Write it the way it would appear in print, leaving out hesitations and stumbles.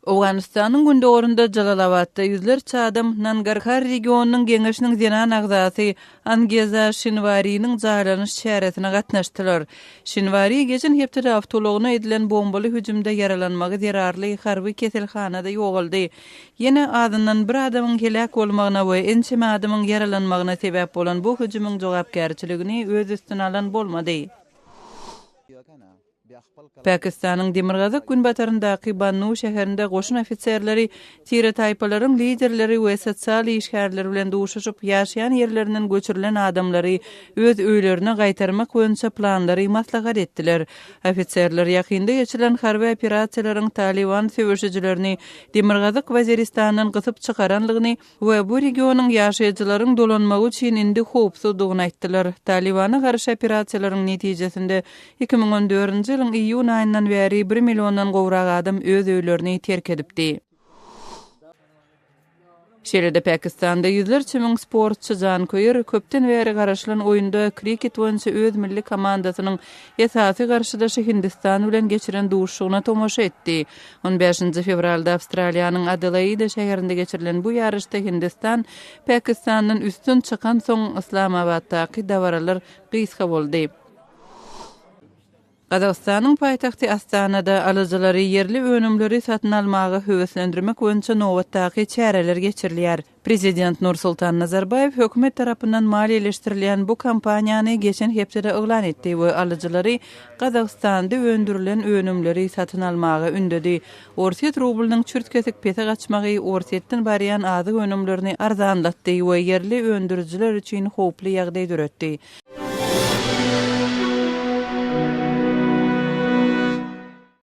Owganystanyň gündogarynda Jalalabatda ýüzlerçe adam Nangarhar regionynyň geňeşiniň zenan agzasy Angeza Şinwariniň jaýlanyş çäresine gatnaşdylar. Şinwari geçen hepdede awtoulagyna edilen bombaly hüjümde ýaralanmagy zerarly harby keselhanada ýogaldy. Ýene azyndan bir adamyň heläk bolmagyna we ençeme adamyň ýaralanmagyna sebäp bolan bu hüjümiň jogapkärçiligini öz üstüne alan bolmady. Pakistanyň demirgazyk-günbataryndaky Bannu şäherinde goşun ofiserleri tire-taýpalaryň liderleri we sosial işgärleri bilen duşuşyp, ýaşaýan ýerlerinden göçürilen adamlary öz öýlerine gaýtarmak boýunça planlary maslahat etdiler. Ofiserler ýakynda geçirilen harby operasiýalaryň Talyban söweşijilerini Demirgazyk Waziristandan gysyp çykarandygyny we bu regionyň ýaşaýjylaryň dolanmagy üçin indi howpsuzdygyny aýtdylar. Talybana garşy operasiýalaryň netijesinde 2014-nji ýylyň iýun aýyndan bäri bir milliondan gowrak adam öz öýlerini terk edipdi. Şeýle-de Pakistanda ýüzlerçe müň sportçy janköýer köpden bäri garaşylan oýunda kriket boýunça öz milli komandasynyň esasy garşydaşy Hindistan bilen geçiren duşuşygyna tomaşa etdi. On bäşinji fewralda Awstraliýanyň Adelaida şäherinde geçirilen bu ýaryşda Hindistan Pakistandan üstün çykansoň, Yslamabatdaky dabaralar gysga boldy. Gazagystanyň paýtagty Astanada alyjylary ýerli önümleri satyn almaga höweslendirmek boýunça nobatdaky çäreler geçirilýär. Prezident Nursultan Nazarbaýew hökümet tarapyndan maliýeleşdirilýän bu kampaniýany geçen hepdede yglan etdi we alyjylary Gazagystanda öndürilen önümleri satyn almaga ündedi. Orsýet rublynyň çürt-kesik pese gaçmagy Orsýetden barýan azyk önümlerini arzanlatdy we ýerli öndürijiler üçin howply ýagdaý döretdi.